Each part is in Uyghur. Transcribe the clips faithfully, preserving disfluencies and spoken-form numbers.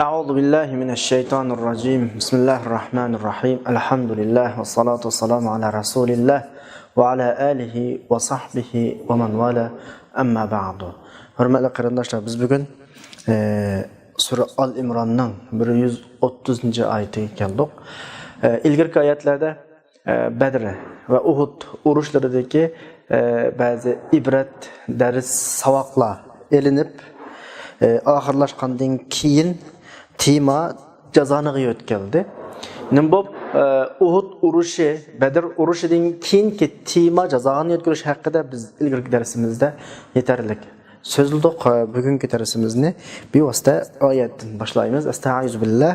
أعوذ بالله من الشيطان الرجيم. بسم الله الرحمن الرحيم. الحمد لله والصلاة والسلام على رسول الله وعلى آله وصحبه ومن والاه. أما بعد. ھۆرمەتلىك قېرىنداشلار، بىز بۈگۈن، ئە، سۈرە ئال ئىمراننىڭ بىر يۈز ئوتتۇزىنچى ئايىتىگە كەلدۇق. ئە، ئىلگىرىكى ئايەتلەردە ئە، بەدر ۋە ئۇھۇد ئۇرۇشلىرىدىكى، ئە، بەزى ئىبرەت، دەرس، ساۋاقلار ئېلىنىپ، ئە، ئاخىرلاشقاندىن كېيىن تېما جازانىغا يۆتكەلدى. نېمە بولۇپ، ئە، ئۇھۇد ئۇرۇشى، بەدر ئۇرۇشىدىن كېيىنكى تېما جازانى يۆتكىلىش ھەققىدە بىز ئىلگىرىكى دەرسىمىزدە يېتەرلىك سۆزلىدۇق. بۈگۈنكى دەرسىمىزنى بىۋاسىتە ئايەتتىن باشلايمىز. أستعيذ بالله.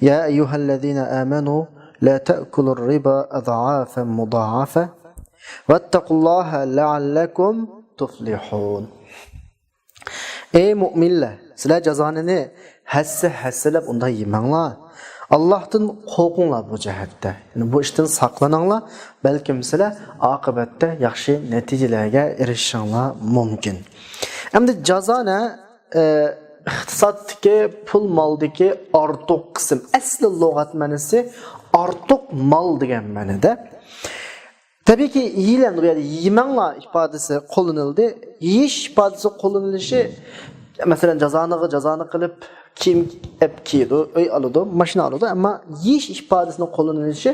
يا أيها الذين آمنوا لا تأكلوا الربا أضعافا مضاعفة واتقوا الله لعلكم تفلحون. ئەي مۆمىنلەر، سىلەر جازانىنى ھەسسە-ھەسسىلەپ ئۇنداق يېمەڭلار. ئاللاھتىن قورقۇڭلار بۇ جەھەتتە. يەنى بۇ ئىشتىن ساقلىنىڭلار، بەلكىم سىلەر ئاقىۋەتتە ياخشى نەتىجىلەرگە ئېرىشىشىڭلار مۇمكىن. ئەمدى جازانە، ئە، ئىقتىسادتىكى، پۇل مالدىكى ئارتۇق قىسىم. ئەسلى لۇغەت مەنىسى ئارتۇق مال دېگەن مەنىدە. تەبىئىيكى، يېيىلەمدۇ، بۇ يەردە يېمەڭلار ئىپادىسى قوللىنىلدى. يېيىش ئىپادىسى قوللىنىلىشى، مەسىلەن، جازانىغا جازانى قىلىپ، كىيىم ئەپ كىيىدۇ، ئۆي ئالىدۇ، ماشىنا ئالىدۇ. ئەمما يېيىش ئىپادىسىنى قوللىنىلىشى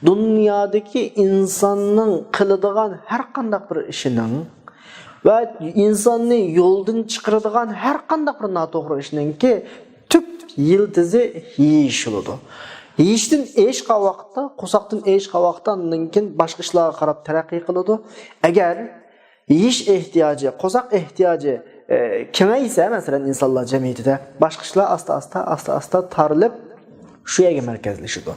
دۇنيادىكى ئىنساننىڭ قىلىدىغان ھەر قانداق بىر ئىشىنىڭ ۋە ئىنساننى يولدىن چىقىرىدىغان ھەر قانداق بىر ناتوغرا ئىشنىڭكى تۈپ يىلتىزى يېيىش بولىدۇ. يېيىشتىن ئېشىشقان ۋاقىتتا، قورساقتىن ئېشىشقان ۋاقىتتا ئاندىن كېيىن باشقا ئىشلارغا قاراپ تەرەققىي قىلىدۇ. ئەگەر يېيىش ئېھتىياجى، قورساق ئېھتىياجى، ئە، كېڭەيسە، مەسىلەن، ئىنسانلار جەمئىيىتىدە، باشقا ئىشلار ئاستا-ئاستا، ئاستا-ئاستا تارىلىپ، شۇ يەرگە مەركەزلىشىدۇ.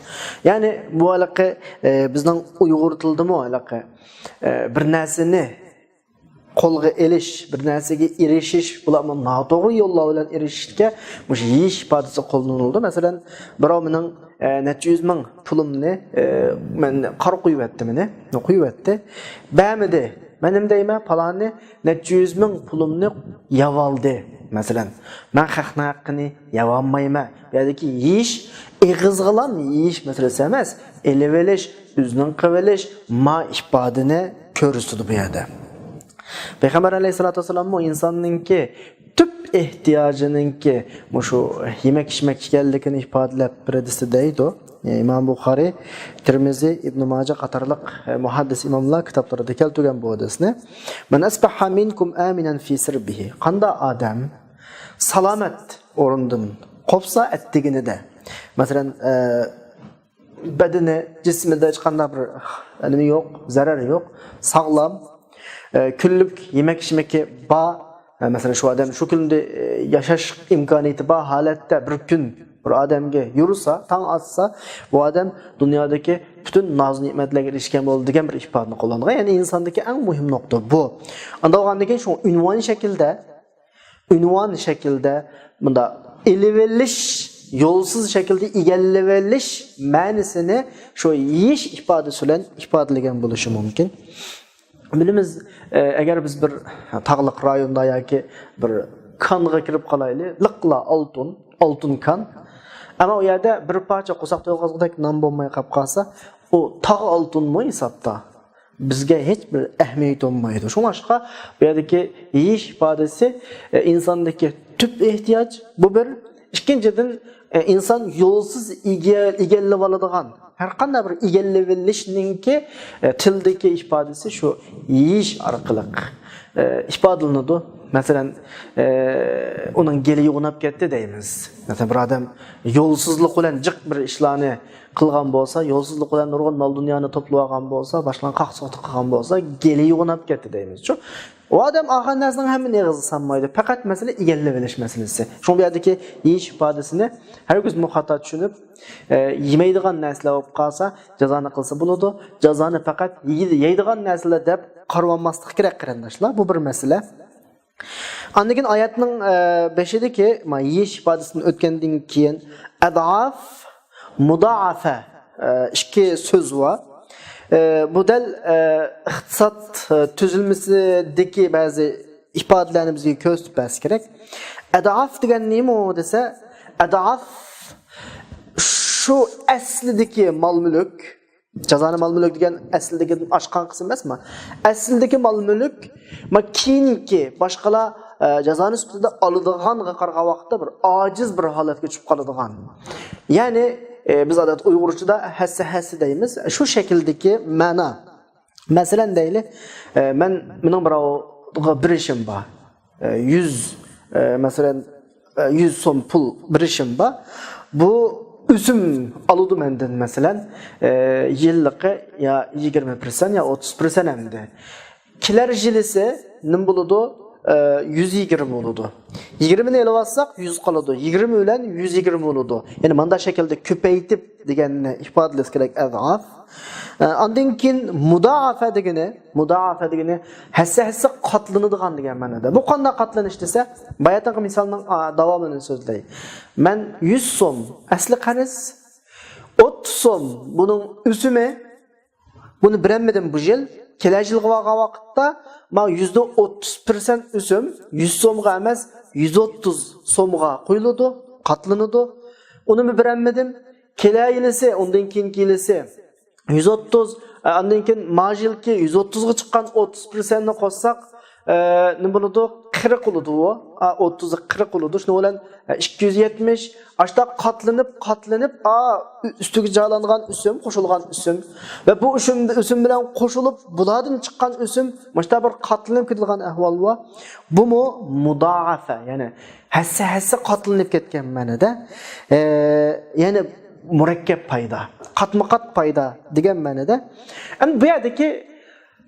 يەنى بۇ ھېلىقى، ئە، بىزنىڭ ئۇيغۇر تىلىدىمۇ ھېلىقى، ئە، بىر نەرسىنى قولغا ئېلىش، بىر نەرسىگە ئېرىشىش، بۇلارمۇ ناتوغرا يوللار بىلەن ئېرىشىشكە مۇشۇ يېيىش ئىپادىسى قوللىنىلىدۇ. مەسىلەن، بىراۋ مېنىڭ، ئە، نەچچە يۈز مىڭ پۇلۇمنى، ئە، مەن قارا قويۇۋەتتى مېنى، قويۇۋەتتى. بەرمىدى. مەن نېمە دەيمەن؟ پالانى نەچچە يۈز مىڭ پۇلۇمنى يەۋالدى. مەسىلەن، مەن خەقنىڭ ھەققىنى يەۋالمايمەن. بۇ يەردىكى يېيىش ئېغىزغىلام يېيىش مەسىلىسى ئەمەس. ئېلىۋېلىش، ئۆزىنىڭ قىلىۋېلىش، ما ئىپادىنى كۆرسىتىدۇ بۇ يەردە. پەيغەمبەر ئەلەيھىسسالاتۇ ۋەسسالاممۇ ئىنساننىڭكى تۈپ ئېھتىياجىنىڭكى مۇشۇ يېمەك-ئىچمەك ئىكەنلىكىنى ئىپادىلەپ بىر ھەدىستە دەيدۇ. ئىمام بۇخارى، تىرمىزى، ئىبنى ماجە قاتارلىق، ئە، مۇھەددىس ئىماملار كىتابلىرىدا كەلتۈرگەن بۇ ھەدىسنى. مەن ئەسبەھە مىنكۇم ئامىنەن فى سىربىھى. قانداق ئادەم سالامەت ئورنىدىن قوپسا ئەتىگىنىدە، مەسىلەن، ئە، بەدىنى، جىسمىدا ھېچقانداق بىر نېمە يوق، زەرەر يوق، ساغلام، ئە، كۈنلۈك يېمەك-ئىچمىكى بار. ئە، مەسىلەن، شۇ ئادەم شۇ كۈندە، ئە، ياشاش ئىمكانىيىتى بار ھالەتتە بىر كۈن بىر ئادەمگە يورۇسا، تاڭ ئاتسا، بۇ ئادەم دۇنيادىكى پۈتۈن ناز-نېمەتلەرگە ئېرىشكەن بولىدۇ دېگەن بىر ئىپادىنى قوللانغان. يەنى ئىنساندىكى ئەڭ مۇھىم نۇقتا بۇ. ئانداق بولغاندىن كېيىن شۇ ئۇنۋان شەكلىدە ئۇنۋان شەكلىدە مۇنداق ئېلىۋېلىش، يولسىز شەكىلدە ئىگىلىۋېلىش مەنىسىنى شۇ يېيىش ئىپادىسى بىلەن ئىپادىلىگەن بولۇشى مۇمكىن. بىلىمىز، ئە، ئەگەر بىز بىر تاغلىق رايوندا ياكى بىر كانغا كىرىپ قالايلى، لىقلا ئالتۇن، ئالتۇن كان. ئەمما ئۇ يەردە بىر پارچە قورساق تويغۇزغۇدەك نان بولماي قاپ قالسا، ئۇ تاغ ئالتۇنمۇ ھېسابتا؟ بىزگە ھېچ بىر ئەھمىيىتى بولمايدۇ. شۇڭلاشقا بۇ يەردىكى يېيىش ئىپادىسى، ئە، ئىنساندىكى تۈپ ئېھتىياج، بۇ بىر. ئىككىنچىدىن، ئە، ئىنسان يولسىز ئىگە-، ئىگىلىۋالىدىغان ھەر قانداق بىر ئىگىلىۋېلىشنىڭكى، ئە، تىلدىكى ئىپادىسى شۇ يېيىش ئارقىلىق، ئە، ئىپادىلىنىدۇ. مەسىلەن، ئە، ئۇنىڭ گېلى يوغىناپ كەتتى دەيمىز. مەسىلەن، بىر ئادەم يولسىزلىق بىلەن جىق بىر ئىشلارنى قىلغان بولسا، يولسىزلىق بىلەن نۇرغۇن مال-دۇنيانى توپلىۋالغان بولسا، باشقىلارنى قاقسۇقتا قىلغان بولسا، گېلى يوغىناپ كەتتى دەيمىزچۇ. ئۇ ئادەم ئالغان نەرسىنىڭ ھەممىنى ئېغىزىغا سالمايدۇ. پەقەت مەسىلە ئىگىلىۋېلىش مەسىلىسى. شۇڭا بۇ يەردىكى يېيىش ئىپادىسىنى ھەرگىزمۇ خاتا چۈشىنىپ، ئە، يېمەيدىغان نەرسىلەر بولۇپ قالسا، جازانى قىلسا بولىدۇ. جازانى پەقەت يېيىدۇ-، يەيدىغان نەرسىلەر دەپ قارىۋالماسلىق كېرەك، قېرىنداشلار. بۇ بىر مەسىلە. ئاندىن كېيىن ئايەتنىڭ، ئە، بېشىدىكى، ما، يېيىش ئىپادىسىدىن ئۆتكەندىن كېيىن، ئەدئاف، مۇدائەفە، ئە، ئىككى سۆز بار. ئە، بۇ دەل، ئە، ئىقتىساد، ئە، تۈزۈلمىسىدىكى بەزى ئىپادىلەرنى بىزگە كۆرسىتىپ بەرسە كېرەك. ئەدئاف دېگەن نېمە دېسە، ئەدئاف، شۇ ئەسلىدىكى مال-مۈلۈك، جازانى مال-مۈلۈك دېگەن ئەسلىدىكىدىن ئاشقان قىسىم ئەمەسمۇ؟ ئەسلىدىكى مال-مۈلۈك، ما كېيىنكى باشقىلار، ئە، جازانى سۈپىتىدە ئالىدىغانغا قارىغان ۋاقىتتا بىر ئاجىز بىر ھالەتكە چۈشۈپ قالىدىغان. يەنى، ئە، بىز ئادەتتە ئۇيغۇرچىدا ھەسسە-ھەسسە دەيمىز. شۇ شەكىلدىكى مەنا. مەسىلەن دەيلى، ئە، مەن، مېنىڭ بىراۋغا بېرىشىم بار. ئە، يۈز، ئە، مەسىلەن، ئە، يۈز سوم پۇل بېرىشىم بار. بۇ ئۆسۈم ئالىدۇ مەندىن، مەسىلەن، ئە، يىللىقى يا يىگىرمە پىرسەنت يا ئوتتۇز پىرسەنت ئەمدى. كېلەر يىلىسى نېمە بولىدۇ؟ ئە، يۈز يىگىرمە بولىدۇ. يىگىرمىنى ئېلىۋالساق، يۈز قالىدۇ. يىگىرمە بىلەن يۈز يىگىرمە بولىدۇ. يەنى مانداق شەكىلدە كۆپەيتىپ دېگەننى ئىپادىلەش كېرەك، ئەزئاف. ئە، ئاندىن كېيىن مۇدائەفە دېگىنى، مۇدائەفە دېگىنى ھەسسە-ھەسسە قاتلىنىدىغان دېگەن مەنىدە. بۇ قانداق قاتلىنىش دېسە، باياتىنقى مىسالنىڭ، ئا، داۋامىنى سۆزلەي. مەن يۈز سوم ئەسلى قەرز، ئوتتۇز سوم بۇنىڭ ئۆسۈمى، بۇنى بېرەلمىدىم بۇ يىل. كېلەر يىلغا بارغان ۋاقىتتا ماڭا يۈزدە ئوتتۇز پىرسەنت ئۆسۈم يۈز سومغا ئەمەس، يۈز ئوتتۇز سومغا قويۇلىدۇ، قاتلىنىدۇ. ئۇنىمۇ بېرەلمىدىم. كېلەر يىلىسى، ئۇندىن كېيىنكى يىلىسى يۈز ئوتتۇز، ئە، ئاندىن كېيىن ما يىلكى يۈز ئوتتۇزغا چىققان ئوتتۇز پىرسەنتنى قوشساق، ئە، نېمە بولىدۇ؟ قىرىق بولىدۇ ئۇ. ئە، ئوتتۇزغا قىرىق بولىدۇ. شۇنىڭ بىلەن، ئە، ئىككى يۈز يەتمىش. ئاشتا قاتلىنىپ، قاتلىنىپ، ئا، ئۈ-، ئۈستىگە جايلانغان ئۆسۈم، قوشۇلغان ئۆسۈم ۋە بۇ ئۆسۈم، ئۆسۈم بىلەن قوشۇلۇپ، بۇلاردىن چىققان ئۆسۈم، مۇشتا بىر قاتلىنىپ كېتىدىغان ئەھۋال بار. بۇمۇ مۇدائەفە، يەنى ھەسسە-ھەسسە قاتلىنىپ كەتكەن مەنىدە، ئە، يەنى مۇرەككەپ پايدا، قاتمۇقات پايدا دېگەن مەنىدە. ئەمدى بۇ يەردىكى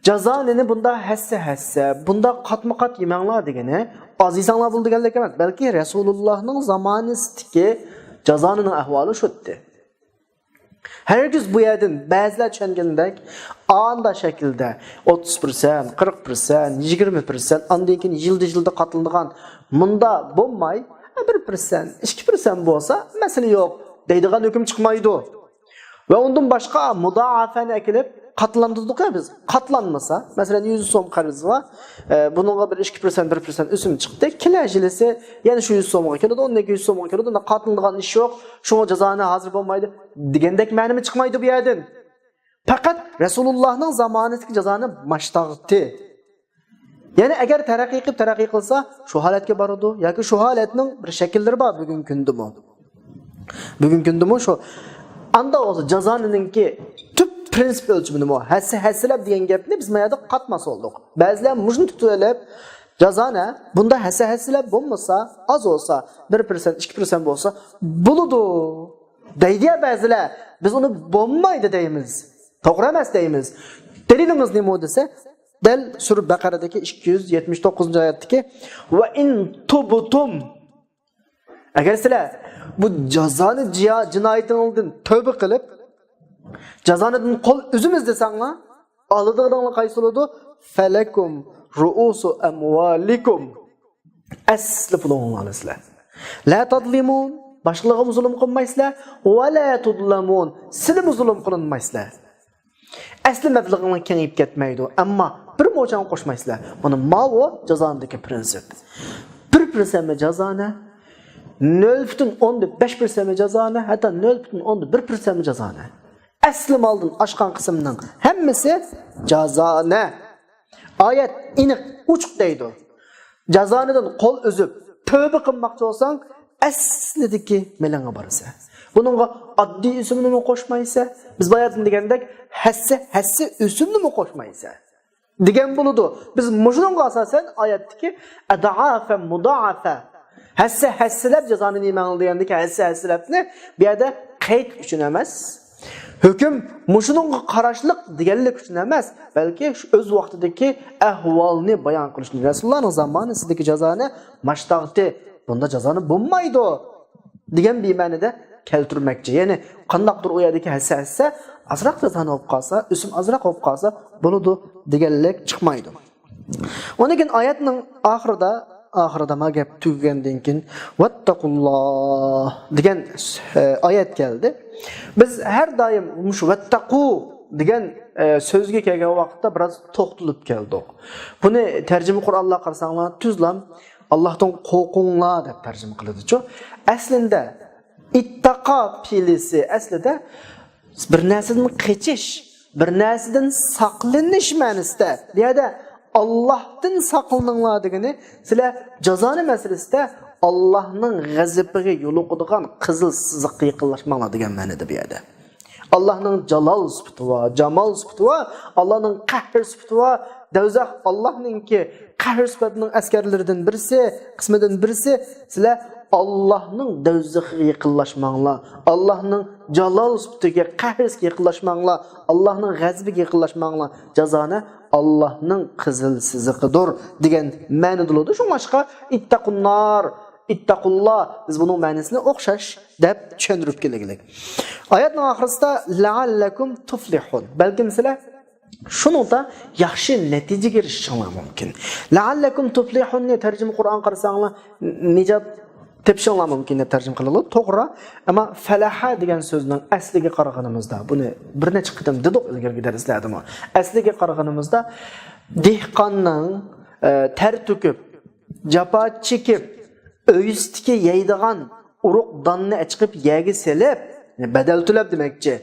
جازانىنى بۇنداق ھەسسە-ھەسسە، بۇنداق قاتمۇقات يېمەڭلار دېگىنى ئاز يېسەڭلار بولىدۇ دېگەنلىك ئەمەس، بەلكى رەسۇلۇللاھنىڭ زامانىسىدىكى جازانىنىڭ ئەھۋالى شۇ ئىدى. ھەرگىز بۇ يەردىن بەزىلەر چۈشەنگەندەك ئاندا شەكىلدە ئوتتۇز پىرسەنت، قىرىق پىرسەنت، يىگىرمە پىرسەنت، ئاندىن كېيىن يىلدا-يىلدا قاتلىنىدىغان مۇندا بولماي، بىر پىرسەنت، ئىككى پىرسەنت بولسا مەسىلە يوق دەيدىغان ھۆكۈم چىقمايدۇ. ۋە ئۇندىن باشقا مۇدائەپەنى ئەكېلىپ قاتلاندۇردۇق يا بىز. قاتلانمىسا، مەسىلەن، يۈز سوم قەرز بار، ئە، بۇنىڭغا بىر ئىككى پىرسەنت، بىر پىرسەنت ئۆسۈم چىقتى. كېلەر يىلىسى يەنە شۇ يۈز سومغا كېلىدۇ، ئۇندىن كېيىن يۈز سومغا كېلىدۇ، ئۇندا قاتلىنىدىغان ئىش يوق، شۇڭا جازانى ھازىر بولمايدۇ دېگەندەك مەنىمۇ چىقمايدۇ بۇ يەردىن. پەقەت رەسۇلۇللاھنىڭ زامانىسىدىكى جازانى ماشتاغتى. يەنى ئەگەر تەرەققىي قىلىپ، تەرەققىي قىلسا، شۇ ھالەتكە بارىدۇ ياكى شۇ ھالەتنىڭ بىر شەكىللىرى بار بۈگۈنكى كۈندىمۇ. بۈگۈنكى كۈندىمۇ شۇ. ئاندا بولسا جازانىنىڭكى تۈپ پىرىنسىپ ئۆلچىمىنىمۇ، ھەسسە-ھەسسىلەپ دېگەن گەپنى بىز ما يەردە قاتماس بولدۇق. بەزىلەر مۇشۇنى تۇتۇۋېلىپ، جازانە بۇندا ھەسسە-ھەسسىلەپ بولمىسا، ئاز بولسا، بىر پىرسەنت، ئىككى پىرسەنت بولسا بولىدۇ دەيدۇ يا بەزىلەر. بىز ئۇنى بولمايدۇ دەيمىز. توغرا ئەمەس دەيمىز. دەلىلىڭىز نېمە دېسە، دەل سۈرە بەقەرەدىكى ئىككى يۈز يەتمىش توققۇزىنچى ئايەتتىكى، «ۋە ئىن تۇبتۇم». ئەگەر سىلەر بۇ جازانى جىيا-، جىنايىتىڭىزدىن تۆبە قىلىپ، جازانىدىن قول ئۈزىمىز دېسەڭلار، ئالىدىغىنىڭلار قايسى بولىدۇ؟ «فەلەكۇم رۇئۇسۇ ئەمۋالىكۇم». ئەسلى پۇلۇڭلارنى سىلەر. «لە تەزلىمۇن»، باشقىلارغىمۇ زۇلۇم قىلمايسىلەر. «ۋە لە تۇزلەمۇن»، سىلىمۇ زۇلۇم قىلىنمايسىلەر. ئەسلى مەبلىغىڭلار كېڭىيىپ كەتمەيدۇ، ئەمما بىر موچەنگە قوشمايسىلەر. مانا ماۋۇ جازانىدىكى پىرىنسىپ. بىر پىرسەنتمۇ جازانە، نۆل پۈتۈن ئوندىن بەش پىرسەنتمۇ جازانە، ھەتتا نۆل پۈتۈن ئوندىن بىر پىرسەنتمۇ جازانە. ئەسلى مالدىن ئاشقان قىسىمنىڭ ھەممىسى جازانە. ئايەت ئېنىق، ئوچۇق دەيدۇ. جازانىدىن قول ئۈزۈپ، تۆبە قىلماقچى بولساڭ، ئەسلىدىكى مېلىڭغا بارىسەن. بۇنىڭغا ئاددىي ئۆسۈمنىمۇ قوشمايسەن. بىز باياتىن دېگەندەك، ھەسسە، ھەسسە ئۆسۈمنىمۇ قوشمايسەن. دېگەن بولىدۇ. بىز مۇشۇنىڭغا ئاساسەن ئايەتتىكى ئەدئافە، مۇدائەفە، ھەسسە، ھەسسىلەپ جازانى يېمەڭلار دېگەندىكى ھەسسە، ھەسسىلەپنى بۇ يەردە قەيت ئۈچۈن ئەمەس. ھۆكۈم مۇشۇنىڭغا قاراشلىق دېگەنلىك ئۈچۈن ئەمەس، بەلكى شۇ ئۆز ۋاقتىدىكى ئەھۋالنى بايان قىلىش ئۈچۈن. رەسۇلۇللانىڭ زامانىسىدىكى جازانى ماشتاغتى، بۇندا جازانى بولمايدۇ دېگەن بىمەنىدە كەلتۈرمەكچى. يەنى قانداقتۇر ئۇ يەردىكى ھەسسە، ھەسسە ئازراق جازانى بولۇپ قالسا، ئۆسۈم ئازراق بولۇپ قالسا بولىدۇ دېگەنلىك چىقمايدۇ. ئۇندىن كېيىن ئايەتنىڭ ئاخىرىدا، ئاخىرىدا ما گەپ تۈگىگەندىن كېيىن، «ۋەتتەقۇللاھ» دېگەن، ئە، ئايەت كەلدى. بىز ھەر دائىم مۇشۇ «ۋەتتەقۇ» دېگەن، ئە، سۆزگە كەلگەن ۋاقىتتا بىراز توختىلىپ كەلدۇق. بۇنى تەرجىمە قۇرئانلار قارىساڭلار، تۈزلام «ئاللاھتىن قورقۇڭلار» دەپ تەرجىمە قىلىدىچۇ. ئەسلىندە ئىتتاقا پېئلىسى ئەسلىدە بىر نەرسىدىن قېچىش، بىر نەرسىدىن ساقلىنىش مەنىسىدە. بۇ يەردە ئاللاھتىن ساقلىنىڭلار دېگىنى، سىلەر جازانى مەسىلىسىدە ئاللاھنىڭ غەزىپىگە يولۇقىدىغان قىزىل سىزىققا يېقىنلاشماڭلار دېگەن مەنىدە بۇ يەردە. ئاللاھنىڭ جالال سۈپىتى بار، جامال سۈپىتى بار، ئاللاھنىڭ قەھر سۈپىتى بار. دوزاخ ئاللاھنىڭكى قەھر سۈپەتنىڭ ئەسكەرلىرىدىن بىرسى، قىسمىدىن بىرسى. سىلەر ئاللاھنىڭ دوزىخىغا يېقىنلاشماڭلار. ئاللاھنىڭ جالال سۈپىتىگە، قەھرىگە يېقىنلاشماڭلار. ئاللاھنىڭ غەزىپىگە يېقىنلاشماڭلار. جازانە ئاللاھنىڭ قىزىل سىزىقىدۇر دېگەن مەنىدە بولىدۇ. شۇڭلاشقا ئىتتەقۇننار، ئىتتەقۇللا، بىز بۇنىڭ مەنىسىنى ئوخشاش دەپ چۈشەندۈرۈپ كېلىگلىك. ئايەتنىڭ ئاخىرىسىدا لەئەللەكۇم تۇفلىھۇن. بەلكىم سىلەر شۇنىڭدا ياخشى نەتىجىگە ئېرىشىشىڭلار مۇمكىن. لەئەللەكۇم تۇفلىھۇننى تەرجىمە قۇرئان قارىساڭلار، نىجات تېپىشىڭلار مۇمكىن دەپ تەرجىمە قىلىنىدۇ. توغرا. ئەمما فەلەھە دېگەن سۆزنىڭ ئەسلىگە قارىغىنىمىزدا، بۇنى بىر نەچچە قېتىم دېدۇق ئىلگىرىكى دەرسلەردىمۇ. ئەسلىگە قارىغىنىمىزدا، دېھقاننىڭ، ئە، تەر تۆكۈپ، جاپا چېكىپ، ئۆيىسىدىكى يەيدىغان ئۇرۇق داننى ئەچىقىپ يەرگە سېلىپ، بەدەل تۆلەپ دېمەكچى.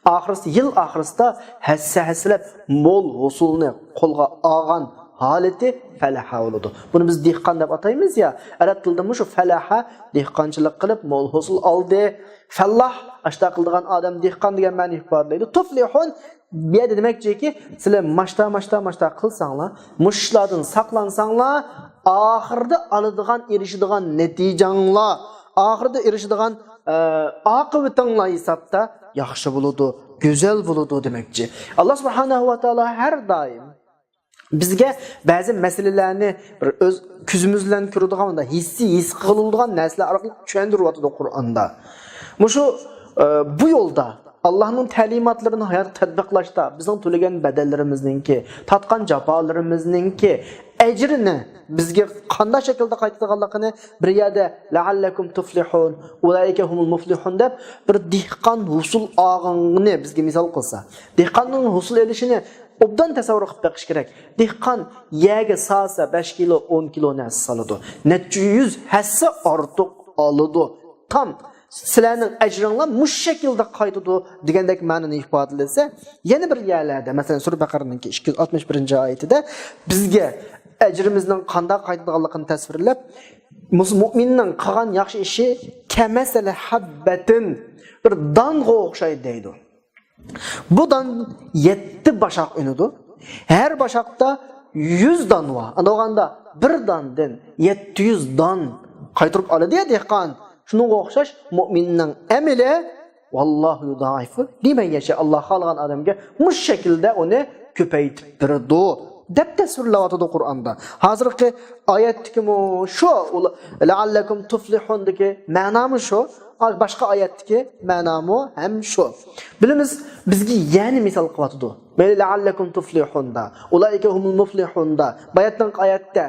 ئاخىرسى، يىل ئاخىرسىدا ھەسسە-ھەسسىلەپ مول ھوسۇلنى قولغا ئالغان ھالىتى فەلەھە بولىدۇ. بۇنى بىز دېھقان دەپ ئاتايمىز يا. ئەرەب تىلىدا مۇشۇ فەلەھە، دېھقانچىلىق قىلىپ مول ھوسۇل ئالدى. فەللاھ، ئاشتا قىلىدىغان ئادەم، دېھقان دېگەن مەنىنى ئىپادىلەيدۇ. تۇفلىھۇن، بۇ يەردە دېمەكچىكى، سىلەر ماشتا، ماشتا، ماشتا قىلساڭلار، مۇشۇ ئىشلاردىن ساقلانساڭلار، ئاخىرىدا ئالىدىغان، ئېرىشىدىغان نەتىجەڭلار، ئاخىرىدا ئېرىشىدىغان، ئە، ئاقىۋىتىڭلار ھېسابتا ياخشى بولىدۇ، گۈزەل بولىدۇ دېمەكچى. ئاللا سۇبھانەھۇ ۋە تائالا ھەر دائىم بىزگە بەزى مەسىلىلەرنى بىر ئۆز كۆزىمىز بىلەن كۆرىدىغان، ھېسسىي ھېس قىلىدىغان نەرسىلەر ئارقىلىق چۈشەندۈرۈۋاتىدۇ قۇرئاندا. مۇشۇ، ئە، بۇ يولدا ئاللاھنىڭ تەلىماتلىرىنى ھاياتقا تەتبىقلاشتا بىزنىڭ تۆلىگەن بەدەللىرىمىزنىڭكى، تارتقان جاپالىرىمىزنىڭكى ئەجرىنى بىزگە قانداق شەكىلدە قايتىدىغانلىقىنى بىر يەردە لەئەللەكۇم تۇفلىھۇن، ئۇلائىكە ھۇمۇل مۇفلىھۇن دەپ بىر دېھقان ھوسۇل ئالغىنىنى بىزگە مىسال قىلسا. دېھقاننىڭ ھوسۇل ئېلىشىنى ئوبدان تەسەۋۋۇر قىلىپ بېقىش كېرەك. دېھقان يەرگە سالسا بەش كىلو، ئون كىلو نەرسە سالىدۇ. نەچچە يۈز ھەسسە ئارتۇق ئالىدۇ. تام سىلەرنىڭ ئەجرىڭلار مۇشۇ شەكىلدە قايتىدۇ دېگەندەك مەنىنى ئىپادىلىسە، يەنە بىر يەرلەردە، مەسىلەن، سۈرە بەقەرىنىڭكى ئىككى يۈز ئاتمىش بىرىنچى ئايىتىدە بىزگە ئەجرىمىزنىڭ قانداق قايتىدىغانلىقىنى تەسۋىرلەپ، مۇس-، مۇئمىننىڭ قىلغان ياخشى ئىشى كەمەسەلى ھەببەتىن، بىر دانغا ئوخشايدۇ دەيدۇ. بۇ دان يەتتە باشاق ئۈنىدۇ. ھەر باشاقتا يۈز دان بار. ئاندىغاندا بىر داندىن يەتتە يۈز دان قايتۇرۇپ ئالىدۇ يا دېھقان. شۇنىڭغا ئوخشاش مۇئمىننىڭ ئەمىلى، ۋاللاھۇ يۇدائىفۇ لىمەن يەشا، ئاللا خالىغان ئادەمگە مۇشۇ شەكىلدە ئۇنى كۆپەيتىپ بېرىدۇ دەپ تەسۋىرلەۋاتىدۇ قۇرئاندا. ھازىرقى ئايەتتىكىمۇ شۇ، لەئەللەكۇم تۇفلىھۇندىكى مەنامۇ شۇ، باشقا ئايەتتىكى مەنامۇ ھەم شۇ. بىلىمىز، بىزگە يەنى مىسال قىلىۋاتىدۇ. مەيلى لەئەللەكۇم تۇفلىھۇندا، ئۇلائىكە ھۇمۇل مۇفلىھۇندا، باياتنىڭ ئايەتتە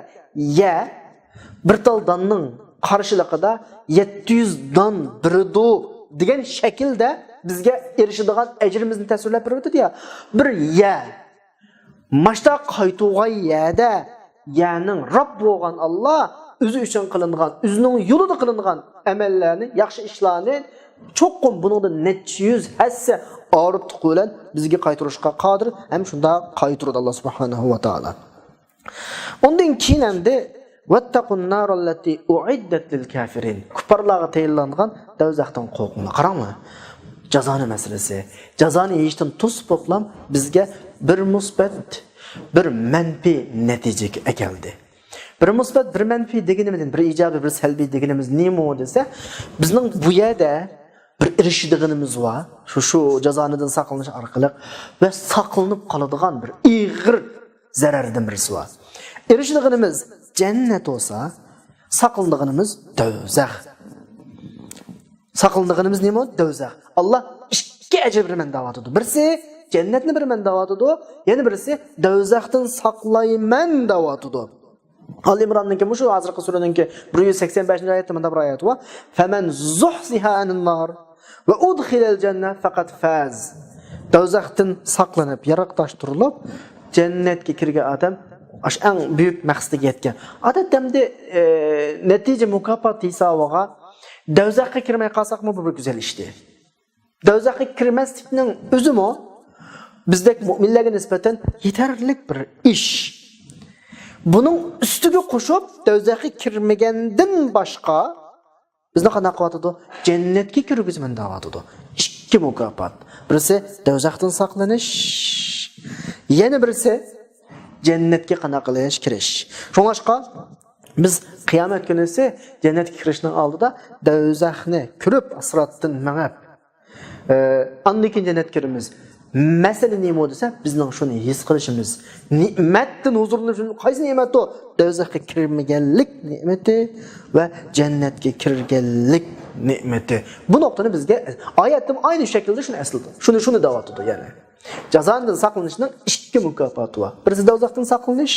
يە بىر تال داننىڭ قارشىلىقىدا يەتتە يۈز دان بېرىدۇ دېگەن شەكىلدە بىزگە ئېرىشىدىغان ئەجرىمىزنى تەسۋىرلەپ بېرىۋاتىدۇ يا. بىر يە ماشتا قايتۇرغان يەردە يەنىڭ رەب بولغان ئاللا ئۆزى ئۈچۈن قىلىنغان، ئۆزىنىڭ يولىدا قىلىنغان ئەمەللەرنى، ياخشى ئىشلارنى چوقۇم بۇنىڭدىن نەچچە يۈز ھەسسە ئارتۇق بىلەن بىزگە قايتۇرۇشقا قادىر ھەم شۇنداق قايتۇرىدۇ ئاللا سۇبھانەھۇ ۋە تائالا. ئۇندىن كېيىن ئەمدى ۋەتتەقۇن ناراللەتى ئۇئىددەت لىل كافىرىن. كۇپپارلارغا تەييارلانغان دوزاختىن قورقۇڭلار. قاراڭلار. جازانى مەسىلىسى. جازانى يېيىشتىن توسۇپ بوپلام بىزگە بىر مۇسبەت، بىر مەنپىي نەتىجىگە ئەكەلدى. بىر مۇسبەت، بىر مەنپىي دېگىنىمىز، بىر ئىجابىي، بىر سەلبىي دېگىنىمىز نېمە دېسە، بىزنىڭ بۇ يەردە بىر ئېرىشىدىغىنىمىز بار. شۇ، شۇ جازانىدىن ساقلىنىش ئارقىلىق ۋە ساقلىنىپ قالىدىغان بىر ئېغىر زەرەردىن بىرسى بار. ئېرىشىدىغىنىمىز جەننەت بولسا، ساقلىنىدىغىنىمىز دوزاخ. ساقلىنىدىغىنىمىز نېمە؟ دوزاخ. ئاللا ئىككى ئەجىر بېرىمەن دەۋاتىدۇ. بىرسى جەننەتنى بېرىمەن دەۋاتىدۇ، يەنە بىرسى دوزاختىن ساقلايمەن دەۋاتىدۇ. ئالى ئىمراننىڭكى، مۇشۇ ھازىرقى سۈرىنىڭكى بىر يۈز سەكسەن بەشىنچى ئايەتتە مۇنداق بىر ئايەت بار. فمن زحزح عن النار وأدخل الجنة فقد فاز. دوزاختىن ساقلىنىپ، يىراقلاشتۇرۇلۇپ، جەننەتكە كىرگەن ئادەم ئاشۇ ئەڭ بۈيۈك مەقسىتىگە يەتكەن. ئادەتتە ئەمدى، ئە، نەتىجە مۇكاپات ھېسابىغا دوزاخقا كىرمەي قالساقمۇ، بۇ بىر گۈزەل ئىشتى. دوزاخقا كىرمەسلىكنىڭ ئۆزىمۇ بىزدەك مۆمىنلەرگە نىسبەتەن يېتەرلىك بىر ئىش. بۇنىڭ ئۈستىگە قوشۇپ، دوزاخقا كىرمىگەندىن باشقا بىزنى قانداق قىلىۋاتىدۇ؟ جەننەتكە كىرگۈزىمەن دەۋاتىدۇ. ئىككى مۇكاپات. بىرسى دوزاختىن ساقلىنىش، يەنە بىرسى جەننەتكە قانداق قىلىش، كىرىش. شۇڭلاشقا بىز قىيامەت كۈنىسى جەننەتكە كىرىشنىڭ ئالدىدا دوزاخنى كۆرۈپ، سىراتتىن مېڭىپ، ئە، ئاندىن كېيىن جەننەتكە كىرىمىز. مەسىلە نېمە دېسە، بىزنىڭ شۇنى ھېس قىلىشىمىز. نېمەتتىن ھۇزۇرلىنىش، قايسى نېمەت ئۇ؟ دوزاخقا كىرمىگەنلىك نېمىتى ۋە جەننەتكە كىرگەنلىك نېمىتى. بۇ نۇقتىنى بىزگە ئايەتتىمۇ ئاينى شەكىلدە شۇنى ئەسلىدە. شۇنى، شۇنى دەۋاتىدۇ، يەنى. جازادىن ساقلىنىشنىڭ ئىككى مۇكاپاتى بار. بىرسى دوزاختىن ساقلىنىش،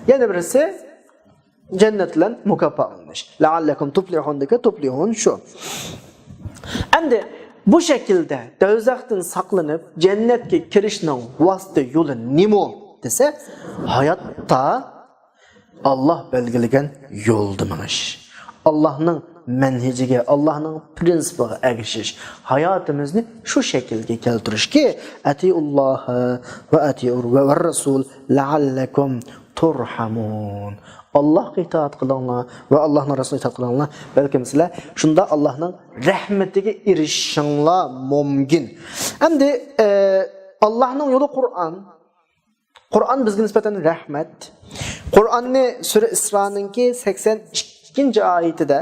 يەنە بىرسى جەننەت بىلەن مۇكاپاتلىنىش. لەئەللەكۇم تۇفلىھۇندىكى تۇفلىھۇن شۇ. ئەمدى بۇ شەكىلدە دوزاختىن ساقلىنىپ، جەننەتكە كىرىشنىڭ ۋاسىتە يولى نېمە دېسە، ھاياتتا ئاللاھ بەلگىلىگەن يولدا مېڭىش. ئاللاھنىڭ مەنھىجىگە، ئاللاھنىڭ پرىنسىپىغا ئەگىشىش. ھاياتىمىزنى شۇ شەكىلگە كەلتۈرۈشكى، ئەتىئۇللاھە ۋە ئەتىئۇر ۋە، ۋە رەسۇل لەئەللەكۇم تۇرھەمۇن. ئاللاھقا ئىتائەت قىلىڭلار ۋە ئاللاھنىڭ رەسۇلىغا ئىتائەت قىلىڭلار. بەلكىم سىلەر شۇنداق ئاللاھنىڭ رەھمىتىگە ئېرىشىشىڭلار مۇمكىن. ئەمدى، ئە، ئاللاھنىڭ يولى قۇرئان. قۇرئان بىزگە نىسبەتەن رەھمەت. قۇرئاننى سۈرە ئىسرانىڭكى سەكسەن ئىككىنچى ئايىتىدە،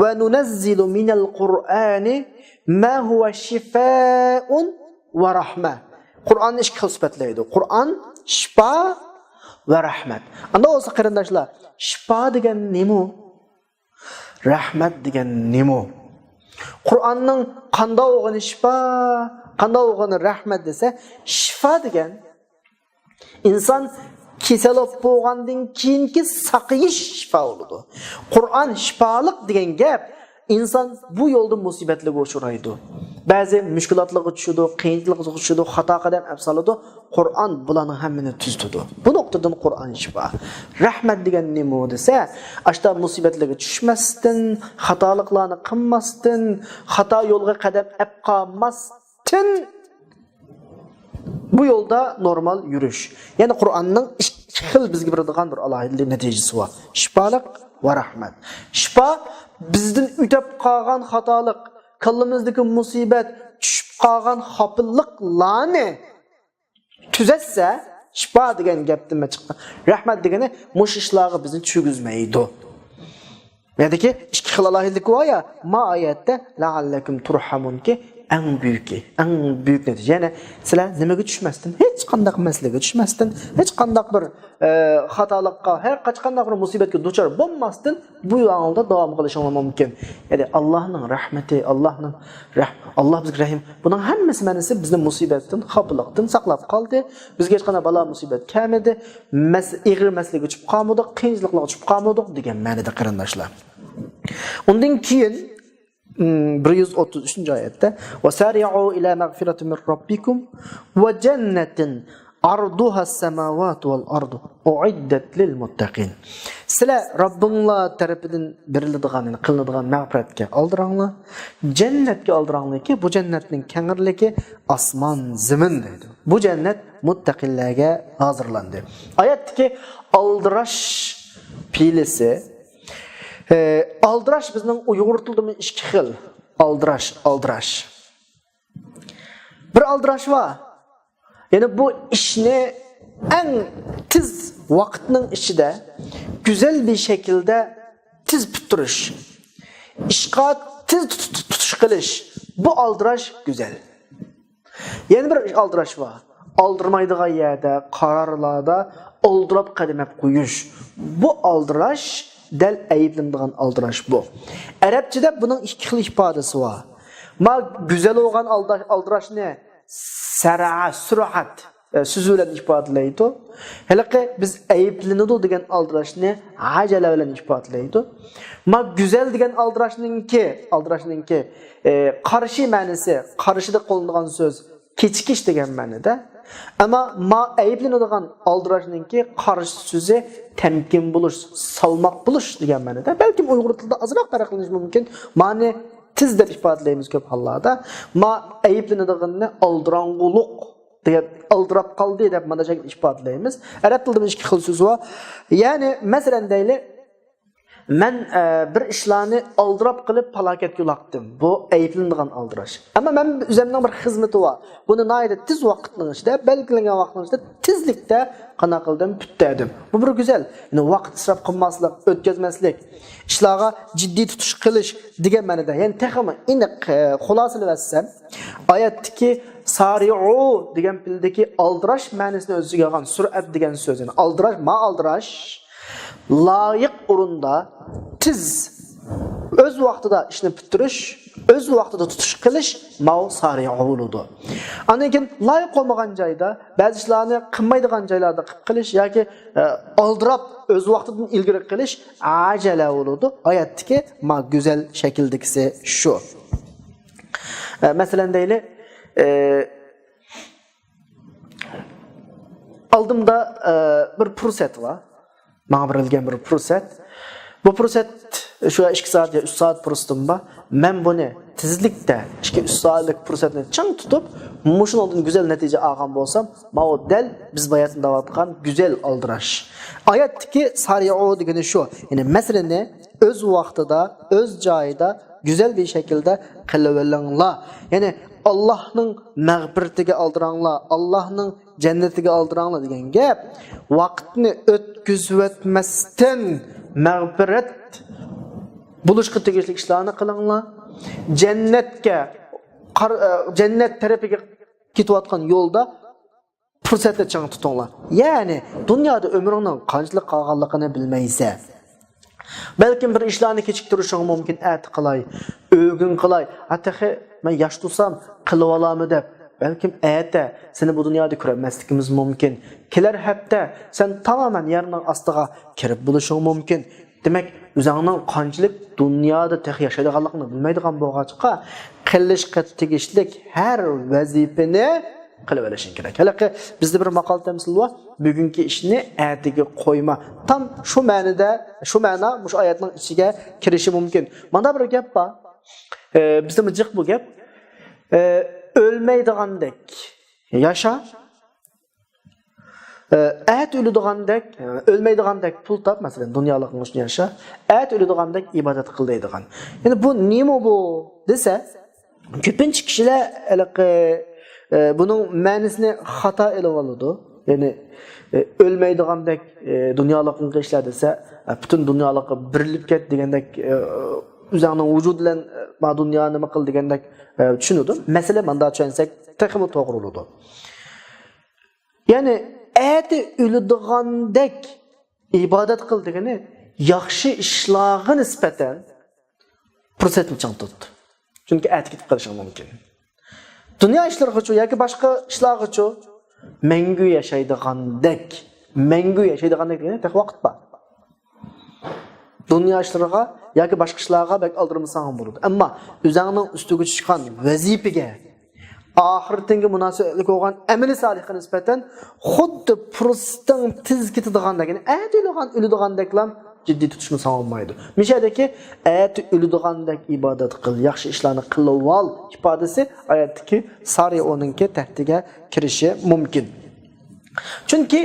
ۋە نۇنەززىلۇ مىنەل قۇرئانى ما ھۇۋە شىفائۇن ۋە رەھمە. قۇرئاننى ئىككى خىل سۈپەتلەيدۇ. قۇرئان شىپا ۋە رەھمەت. ئاندا بولسا قېرىنداشلار، شىپا دېگەن نېمە؟ رەھمەت دېگەن نېمە؟ قۇرئاننىڭ قانداق بولغىنى شىپا، قانداق بولغىنى رەھمەت دېسە، شىپا دېگەن ئىنسان كېسەل بولۇپ بولغاندىن كېيىنكى ساقىيىش شىپا بولىدۇ. قۇرئان شىپالىق دېگەن گەپ، ئىنسان بۇ يولدا مۇسىبەتلەرگە ئۇچرايدۇ. بەزى مۈشكۈلاتلارغا چۈشىدۇ، قىيىنچىلىققا چۈشىدۇ، خاتا قەدەم ئەپ سالىدۇ. قۇرئان بۇلارنىڭ ھەممىنى تۈزىتىدۇ. بۇ نۇقتىدىن قۇرئان شىپا. رەھمەت دېگەن نېمە دېسە، ئاشتا مۇسىبەتلەرگە چۈشمەستىن، خاتالىقلارنى قىلماستىن، خاتا يولغا قەدەم ئەپ قالماستىن، بۇ يولدا نورمال يۈرۈش. يەنى قۇرئاننىڭ ئىككى خىل بىزگە بېرىدىغان بىر ئالاھىدىلىك نەتىجىسى بار. شىپالىق ۋە رەھمەت. شىپا بىزدىن ئۆتۈپ قالغان خاتالىق، كاللىمىزدىكى مۇسىبەت، چۈشۈپ قالغان خاپىلىقلارنى تۈزەتسە، شىپا دېگەن گەپتىن چىققان. رەھمەت دېگىنى مۇشۇ ئىشلارغا بىزنى چۈشۈرگۈزمەيدۇ. يەنىكى ئىككى خىل ئالاھىدىلىكى بار يا، ما ئايەتتە لەئەللەكۇم تۇرھەمۇنكى ئەڭ بۈيۈكى، ئەڭ بۈيۈك نەتىجە. يەنى سىلەر نېمىگە چۈشمەستىن، ھېچقانداق مەسىلىگە چۈشمەستىن، ھېچقانداق بىر، ئە، خاتالىققا، ھەر قاچقانداق بىر مۇسىبەتكە دۇچار بولماستىن، بۇ يولىڭىزدا داۋام قىلىشىڭلار مۇمكىن. يەنى ئاللاھنىڭ رەھمىتى، ئاللاھنىڭ رەھ-، ئاللاھ بىزگە رەھىم. بۇنىڭ ھەممىسى مەنىسى بىزنى مۇسىبەتتىن، خاپىلىقتىن ساقلاپ قالدى. بىزگە ھېچقانداق بالا مۇسىبەت كەلمىدى. مەس-، ئېغىر مەسىلىگە چۈشۈپ قالمىدۇق، قىيىنچىلىقلارغا چۈشۈپ قالمىدۇق دېگەن مەنىدە قېرىنداشلار. ئۇندىن كېيىن، م، بىر يۈز ئوتتۇز ئۈچىنچى ئايەتتە، «وسارعوا إلى مغفرة من ربكم وجنة عرضها السماوات والأرض أعدت للمتقين.» سىلەر رەببىڭلار تەرىپىدىن بېرىلىدىغان، يەنى قىلىنىدىغان مەغپىرەتكە ئالدىراڭلار، جەننەتكە ئالدىراڭلاركى، بۇ جەننەتنىڭ كەڭرىلىكى ئاسمان، زېمىن دەيدۇ. بۇ جەننەت مۇتتەقىلەرگە ھازىرلاندى. ئايەتتىكى ئالدىراش پېئىلىسى، ئە، ئالدىراش بىزنىڭ ئۇيغۇر تىلىدىمۇ ئىككى خىل. ئالدىراش، ئالدىراش. بىر ئالدىراش بار. يەنى بۇ ئىشنى ئەڭ تېز ۋاقىتنىڭ ئىچىدە گۈزەل بىر شەكىلدە تېز پۈتتۈرۈش. ئىشقا تېز تۇت-، تۇت-، تۇتۇش قىلىش. بۇ ئالدىراش گۈزەل. يەنە بىر ئالدىراش بار. ئالدىرىمايدىغان يەردە، قارارلاردا ئالدىراپ قەدەم ئەپ قويۇش. بۇ ئالدىراش دەل ئەيىبلىنىدىغان ئالدىراش بۇ. ئەرەبچىدە بۇنىڭ ئىككى خىل ئىپادىسى بار. ما گۈزەل بولغان ئالدا-، ئالدىراشنى سەرە، سۈرئەت، ئە، سۆزى بىلەن ئىپادىلەيدۇ. ھېلىقى بىز ئەيىبلىنىدۇ دېگەن ئالدىراشنى ھەجەلە بىلەن ئىپادىلەيدۇ. ما گۈزەل دېگەن ئالدىراشنىڭكى، ئالدىراشنىڭكى، ئە، قارشى مەنىسى، قارشىدا قوللىنىدىغان سۆز كېچىكىش دېگەن مەنىدە. ئەمما ما ئەيىبلىنىدىغان ئالدىراشنىڭكى قارشى سۆزى تەمكىن بولۇش، سالماق بولۇش دېگەن مەنىدە. بەلكىم ئۇيغۇر تىلىدا ئازراق پەرقلىنىشى مۇمكىن. مانى تېز دەپ ئىپادىلەيمىز كۆپ ھاللاردا. ما ئەيىبلىنىدىغىنىنى ئالدىراڭغۇلۇق دېگەن، ئالدىراپ قالدى دەپ مانا شەكىل ئىپادىلەيمىز. ئەرەب تىلىدا ئىككى خىل سۆز بار. يەنى، مەسىلەن، دەيلى، مەن، ئە، بىر ئىشلارنى ئالدىراپ قىلىپ پالاكەتكە يولۇقتۇم. بۇ ئەيىبلىنىدىغان ئالدىراش. ئەمما مەن ئۆزۈمنىڭ بىر خىزمىتى بار. بۇنى ناھايىتى تېز ۋاقىتنىڭ ئىچىدە، بەلگىلەنگەن ۋاقىتنىڭ ئىچىدە تېزلىكتە قانداق قىلدىم؟ پۈتتۈردۈم. بۇ بىر گۈزەل. يەنى ۋاقىت ئىسراپ قىلماسلىق، ئۆتكۈزمەسلىك، ئىشلارغا جىددىي تۇتۇش قىلىش دېگەن مەنىدە. يەنى تېخىمۇ ئېنىق، ئە، خۇلاسىلىۋەتسەم، ئايەتتىكى سارىئۇ دېگەن پېئىلدىكى ئالدىراش مەنىسىنى ئۆز ئىچىگە ئالغان سۈرئەت دېگەن سۆز. يەنى ئالدىراش، ما ئالدىراش، لايىق ئورۇندا، تېز، ئۆز ۋاقتىدا ئىشنى پۈتتۈرۈش، ئۆز ۋاقتىدا تۇتۇش قىلىش، ماۋۇ سارىئۇ بولىدۇ. ئاندىن كېيىن لايىق بولمىغان جايدا، بەزى ئىشلارنى قىلمايدىغان جايلاردا قىلىپ قېلىش ياكى، ئە، ئالدىراپ ئۆز ۋاقتىدىن ئىلگىرى قىلىش ئەجەلە بولىدۇ. ئايەتتىكى ما گۈزەل شەكىلدىكىسى شۇ. ئە، مەسىلەن دەيلى، ئە، ئالدىمدا، ئە، بىر پۇرسەت بار. ماڭا بېرىلگەن بىر پۇرسەت. بۇ پۇرسەت شۇ ئىككى سائەت يا ئۈچ سائەت پۇرسىتىم بار. مەن بۇنى تېزلىكتە، ئىككى، ئۈچ سائەتلىك پۇرسەتنى چىڭ تۇتۇپ، مۇشۇنىڭدىن گۈزەل نەتىجە ئالغان بولسام، ماۋۇ دەل بىز باياتىن دەۋاتقان گۈزەل ئالدىراش. ئايەتتىكى سارىئۇ دېگىنى شۇ. يەنى مەسىلىنى ئۆز ۋاقتىدا، ئۆز جايىدا، گۈزەل بىر شەكىلدە قىلىۋېلىڭلار. يەنى ئاللاھنىڭ مەغپىرىتىگە ئالدىراڭلار، ئاللاھنىڭ جەننىتىگە ئالدىراڭلار دېگەن گەپ. ۋاقىتنى ئۆتكۈزۈۋەتمەستىن مەغپىرەت بولۇشقا تېگىشلىك ئىشلارنى قىلىڭلار. جەننەتكە قار-، ئە، جەننەت تەرىپىگە كېتىۋاتقان يولدا پۇرسەتنى چىڭ تۇتۇڭلار. يەنى دۇنيادا ئۆمرۈڭنىڭ قانچىلىك قالغانلىقىنى بىلمەيسەن. بەلكىم بىر ئىشلارنى كېچىكتۈرۈشۈڭ مۇمكىن، ئەتە قىلاي، ئۆگۈن قىلاي، ھە تېخى مەن ياش تۇرسام قىلىۋالامەن دەپ. بەلكىم ئەتە سېنى بۇ دۇنيادا كۆرەلمەسلىكىمىز مۇمكىن. كېلەر ھەپتە سەن تامامەن يەرنىڭ ئاستىغا كىرىپ بولۇشۇڭ مۇمكىن. دېمەك، ئۆزۈڭنىڭ قانچىلىك دۇنيادا تېخى ياشايدىغانلىقىڭنى بىلمەيدىغان بولغاچقا، قىلىشقا تېگىشلىك ھەر ۋەزىپىنى قىلىۋېلىشىڭ كېرەك. ھېلىقى بىزدە بىر ماقال تەمسىل بار، بۈگۈنكى ئىشنى ئەتىگە قويما. تام شۇ مەنىدە، شۇ مەنا مۇشۇ ئايەتنىڭ ئىچىگە كىرىشى مۇمكىن. مانا بىر گەپ بار. ئە، بىزدىمۇ جىق بۇ گەپ. ئە، ئۆلمەيدىغاندەك ياشا. ئە، ئەتە ئۆلىدىغاندەك، ئە، ئۆلمەيدىغاندەك پۇل تاپ، مەسىلەن، دۇنيالىقىڭ ئۈچۈن ياشا. ئەتە ئۆلىدىغاندەك ئىبادەت قىل دەيدىغان. يەنى بۇ نېمە بۇ دېسە، كۆپىنچە كىشىلەر ھېلىقى، ئە، بۇنىڭ مەنىسىنى خاتا ئېلىۋالىدۇ. يەنى، ئە، ئۆلمەيدىغاندەك، ئە، دۇنيالىقىڭغا ئىشلە دېسە، ئە، پۈتۈن دۇنيالىققا بېرىلىپ كەت دېگەندەك، ئە، ئۆزۈڭنىڭ ۋۇجۇدى بىلەن، ئە، ما دۇنيا نېمە قىل دېگەندەك، ئە، چۈشىنىدۇ. مەسىلە ماندا چۈشەنسەك تېخىمۇ توغرا بولىدۇ. يەنى ئەتە ئۆلىدىغاندەك ئىبادەت قىل دېگىنى ياخشى ئىشلارغا نىسبەتەن پۇرسەتنى چىڭ تۇت. چۈنكى ئەتە كېتىپ قېلىشىڭ مۇمكىن. دۇنيا ئىشلىرىغىچۇ ياكى باشقا ئىشلارغىچۇ مەڭگۈ ياشايدىغاندەك، مەڭگۈ ياشايدىغاندەك دېگەندە تېخى ۋاقىت بار. دۇنيا ئىشلىرىغا ياكى باشقا ئىشلارغا بەك ئالدىرىمىساڭ بولىدۇ. ئەمما ئۆزۈڭنىڭ ئۈستىگە چۈشكەن ۋەزىپىگە، ئاخىرىتىڭگە مۇناسىۋەتلىك بولغان ئەمەلىي سالىھقا نىسبەتەن خۇددى پۇرسىتىڭ تېز كېتىدىغاندەك، يەنى ئەتە ئۆلىدىغان، ئۆلىدىغاندەكلا جىددىي تۇتۇشمىساڭ بولمايدۇ. مۇشۇ يەردىكى ئەتە ئۆلىدىغاندەك ئىبادەت قىل، ياخشى ئىشلارنى قىلىۋال ئىپادىسى ئايەتتىكى سارىئۇنىڭكى تەھدىتىگە كىرىشى مۇمكىن. چۈنكى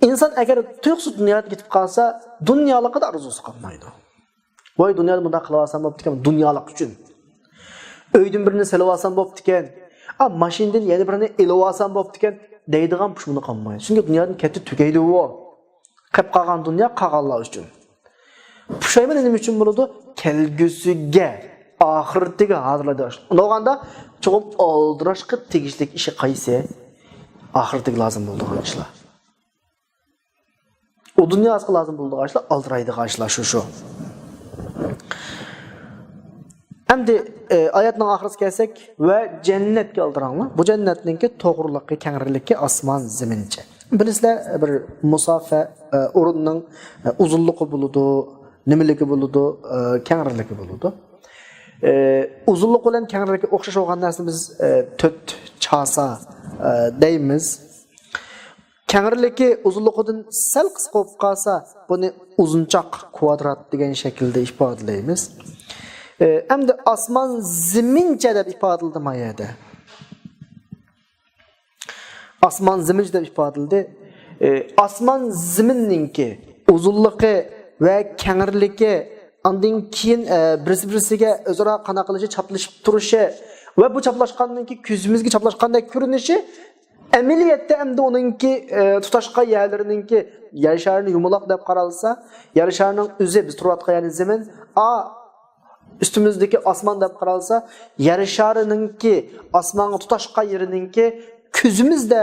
ئىنسان ئەگەر تۇيۇقسىز دۇنيادىن كېتىپ قالسا، دۇنيالىققا ئارزۇسى قالمايدۇ. ۋاي، دۇنيادا مۇنداق قىلىۋالسام بوپتىكەن، دۇنيالىق ئۈچۈن. ئۆيدىن بىرنى سېلىۋالسام بوپتىكەن، ئا، ماشىنىدىن يەنە بىرنى ئېلىۋالسام بوپتىكەن دەيدىغان پۇشمىنى قالمايدۇ. چۈنكى دۇنيادىن كەتتى، تۈگەيدۇ ئۇ. قېپ قالغان دۇنيا قالغانلار ئۈچۈن. پۇشايمان نېمە ئۈچۈن بولىدۇ؟ كەلگۈسىگە، ئاخىرىتىگە ھازىرلايدىغان ئىش. ئۇنداق بولغاندا چوقۇم ئالدىراشقا تېگىشلىك ئىشى قايسى؟ ئاخىرىتىگە لازىم بولىدىغان ئىشلار. ئۇ دۇنياسىغا لازىم بولىدىغان ئىشلار، ئالدىرايدىغان ئىشلار شۇ، شۇ. ئەمدى، ئە، ئايەتنىڭ ئاخىرىسىغا كەلسەك، ۋە جەننەتكە ئالدىراڭلار. بۇ جەننەتنىڭكى توغرىلىقى، كەڭرىلىكى ئاسمان زېمىنچە. بىلىسىلەر، بىر مۇسافە، ئە، ئورۇننىڭ، ئە، ئۇزۇنلۇقى بولىدۇ، نېمىلىكى بولىدۇ، ئە، كەڭرىلىكى بولىدۇ. ئە، ئۇزۇنلۇق بىلەن كەڭرىلىكى ئوخشاش بولغان نەرسىنى بىز، ئە، تۆت چاسا ئە، دەيمىز. كەڭرىلىكى ئۇزۇنلۇقىدىن سەل قىسقا بولۇپ قالسا، بۇنى ئۇزۇنچاق، كۋادرات دېگەن شەكىلدە ئىپادىلەيمىز. ئە، ئەمدى ئاسمان زېمىنچە دەپ ئىپادىلىدى ما يەردە. ئاسمان زېمىنچە دەپ ئىپادىلىدى. ئە، ئاسمان زېمىننىڭكى ئۇزۇنلۇقى ۋە كەڭرىلىكى، ئاندىن كېيىن، ئە، بىرسى بىرسىگە ئۆزئارا قانداق قىلىشى، چاپلىشىپ تۇرۇشى ۋە بۇ چاپلاشقاندىن كېيىن كۆزىمىزگە چاپلاشقاندەك كۆرۈنۈشى، ئەمەلىيەتتە ئەمدى ئۇنىڭكى، ئە، تۇتاشقان يەرلىرىنىڭكى، يەر شارىنى يۇمىلاق دەپ قارالسا، يەر شارىنىڭ ئۆزى، بىز تۇرۇۋاتقان يەرنى زېمىن، ئا، ئۈستىمىزدىكى ئاسمان دەپ قارالسا، يەر شارىنىڭكى ئاسمانغا تۇتاشقان يېرىنىڭكى كۆزىمىزدە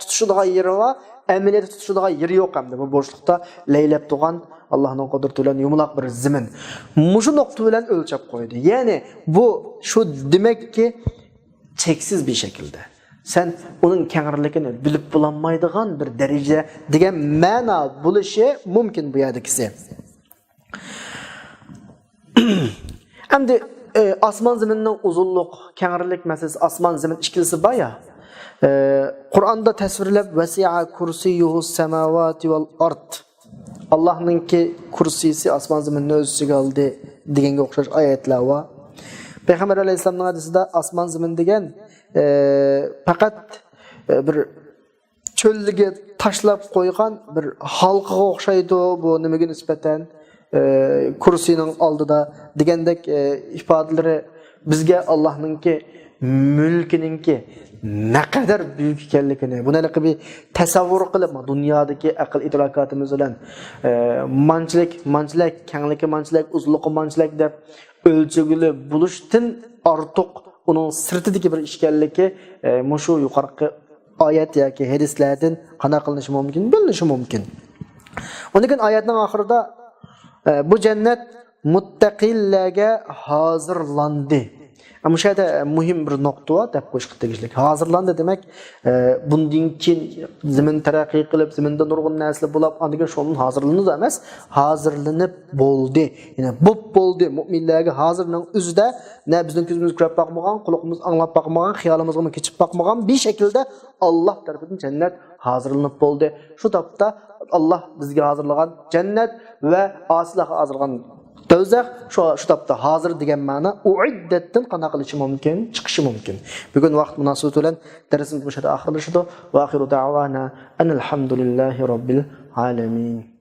تۇتىشىدىغان يېرى بار، ئەمەلىيەتتە تۇتىشىدىغان يېرى يوق ئەمدى. بۇ بوشلۇقتا لەيلەپ تۇرغان، ئاللانىڭ قۇدرىتى بىلەن يۇمىلاق بىر زېمىن. مۇشۇ نۇقتا بىلەن ئۆلچەپ قويدى. يەنى بۇ شۇ دېمەككى، چەكسىز بىر شەكىلدە. سەن ئۇنىڭ كەڭرىلىكىنى بىلىپ بولالمايدىغان بىر دەرىجە دېگەن مەنا بولۇشى مۇمكىن بۇ يەردىكىسى. ئەمدى، ئە، ئاسمان زېمىننىڭ ئۇزۇنلۇق، كەڭرىلىك مەسىلىسى، ئاسمان زېمىن ئىككىلىسى بار يا. ئە، قۇرئاندا تەسۋىرلەپ، «ۋەسىئە كۇرسىييۇھۇ سەماۋاتى ۋەل ئارد». ئاللانىڭكى كۇرسىيسى ئاسمان زېمىننى ئۆز ئىچىگە ئالدى دېگەنگە ئوخشاش ئايەتلەر بار. پەيغەمبەر ئەلەيھىسسالامنىڭ ھەدىسىدە ئاسمان زېمىن دېگەن، ئە، پەقەت، ئە، بىر چۆلگە تاشلاپ قويغان بىر ھالقىغا ئوخشايدۇ، بۇ نېمىگە نىسبەتەن، ئە، كۇرسىنىڭ ئالدىدا دېگەندەك، ئە، ئىپادىلىرى بىزگە ئاللانىڭكى مۈلكىنىڭكى نەقەدەر بۈيۈك ئىكەنلىكىنى، بۇنى ھېلىقى بىر تەسەۋۋۇر قىلىپ، دۇنيادىكى ئەقىل ئىدراكاتىمىز بىلەن، ئە، مانچىلىك، مانچىلىك، كەڭلىكى مانچىلىك، ئۇزۇنلۇقى مانچىلىك دەپ ئۆلچىگىلى بولۇشتىن ئارتۇق ئۇنىڭ سىرتىدىكى بىر ئىش ئىكەنلىكى، ئە، مۇشۇ يۇقىرىقى ئايەت ياكى ھەدىسلەردىن قانداق قىلىنىشى مۇمكىن؟ بىلىنىشى مۇمكىن. ئۇنىڭ كېيىن ئايەتنىڭ ئاخىرىدا، ئە، بۇ جەننەت مۇتتەقىلەرگە ھازىرلاندى. ئە، مۇشۇ يەردە، ئە، مۇھىم بىر نۇقتا بار دەپ قويۇشقا تېگىشلىك. ھازىرلاندى دېمەك، ئە، بۇندىن كېيىن زېمىن تەرەققىي قىلىپ، زېمىندا نۇرغۇن نەرسىلەر بولاپ، ئاندىن كېيىن شۇنىڭ ھازىرلىنىدۇ ئەمەس، ھازىرلىنىپ بولدى. يەنى بوپ بولدى. مۇئمىنلەرگە ھازىرنىڭ ئۆزىدە نە بىزنىڭ كۆزىمىز كۆرۈپ باقمىغان، قۇلىقىمىز ئاڭلاپ باقمىغان، خىيالىمىزغىمۇ كېچىپ باقمىغان بىر شەكىلدە ئاللا تەرىپىدىن جەننەت ھازىرلىنىپ بولدى. شۇ تاپتا ئاللا بىزگە ھازىرلىغان جەننەت ۋە ئاسىيلارغا ھازىرلىغان دوزاخ شۇ، شۇ تاپتا ھازىر دېگەن مەنا ئۇئىددەتتىن قانداق قىلىشى مۇمكىن؟ چىقىشى مۇمكىن. بۈگۈن ۋاقىت مۇناسىۋىتى بىلەن دەرسىمىز مۇشۇ يەردە ئاخىرلىشىدۇ. ۋە ئاخىرۇ دەئۋانا ئەنىل ھەمدۇلىللاھى رەببىل ئالەمىن.